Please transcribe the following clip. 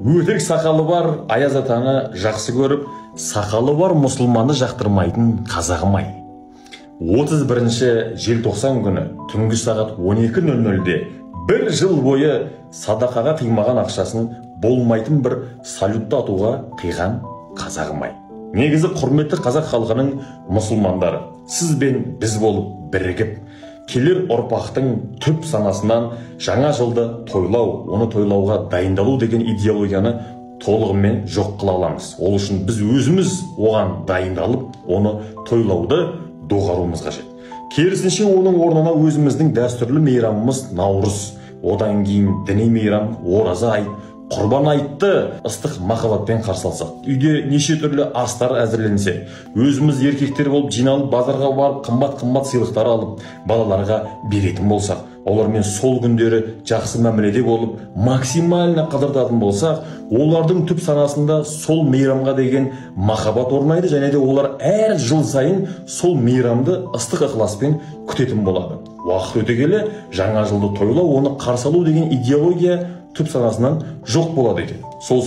Өтірік сақалы бар Аяз атаны жақсы көріп, сақалы бар мұсылманды жақтырмайтын қазағым-ай. 31 желтоқсан күні түнгі сағат 12:00-де бір жыл бойы садақаға қимаған ақшасын болмайтын бір салютты атуға қиған қазағым-ай. Негізі құрметті қазақ халқының мұсылмандары, сіз бен біз болып бірігіп, келер ұрпақтың түп санасынан жаңа жылды тойлау, оны тойлауға дайындалу деген идеологияны толығымен жоқ қыла аламыз. Ол үшін біз өзіміз оған дайындалып, оны тойлауды доғаруымыз қажет. Керісінше оның орнына өзіміздің дәстүрлі мейрамымыз Наурыз, одан кейін діни мейрам Ораза айт, Құрбан айтты ыстық махаббатпен қарсы алсақ, үйде неше түрлі астар әзірленсе, өзіміз еркектер болып жиналып базарға барып қымбат-қымбат сыйлықтар алып балаларға беретін болсақ, олармен сол күндері жақсы мәміледе болып максимально қыдыртатын болсақ, олардың түп санасында сол мейрамға деген махаббат орнайды және де олар әр жыл сайын сол мейрамды ыстық ықыласпен күтетін болады. Уақыт өте келе жаңа жылды тойлау, оны қарсы алу деген идеология түп санасынан жоқ болады екен. Сол